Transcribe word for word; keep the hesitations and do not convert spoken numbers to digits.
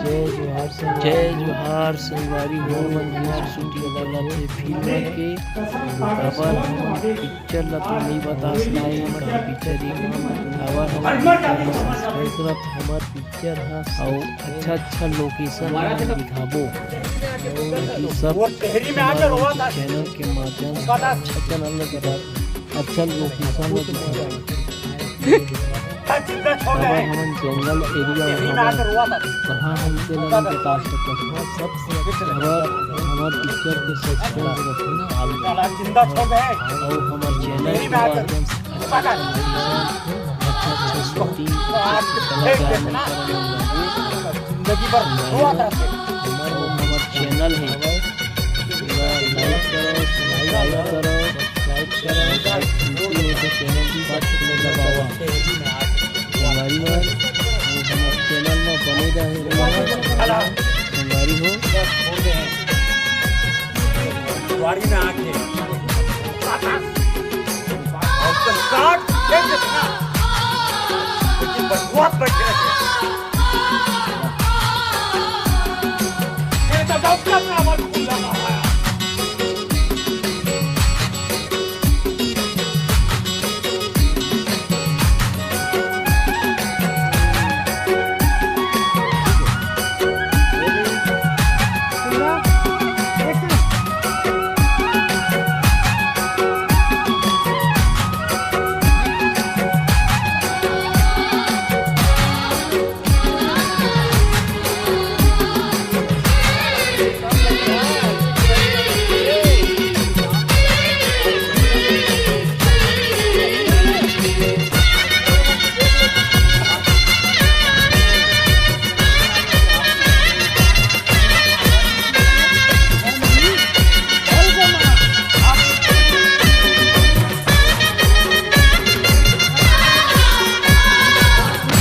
जय जोहार संगवारी हो, मन जोहार। शूटिंग चलत हे फिल्म के। काबर हम पिक्चर ला तो नइ बता सकन, पिक्चर एक काबर हम सब्सक्राइब करत हमर पिक्चर ह अउ अच्छा अच्छा लोकेशन ला दिखाबो। ताकि सब चैनल के माध्यम से अच्छा चैनल ला दिखाबो। अच्छा लोकेशन ला दिखाबो। काबर हमन जंगल एरिया में हवन, कहाँ हम तेला नइ बता सकत। हमर, हमर पिक्चर के सस्पेंस रखना अउ हमर चैनल के माध्यम से अच्छा अच्छा शूटिंग कलाकार मन करन। हमर, हमर चैनल हे, लाइक करो, सब्सक्राइब करो। सब्सक्राइब करो, घंटी में तो चैनल भी बटन में दबावा। संगवारी मन, वो हमर चैनल में बने रहे, संगवारी हो। वारी में आके और तो काट फेंक देना। लेकिन बकवास बैठे रहते।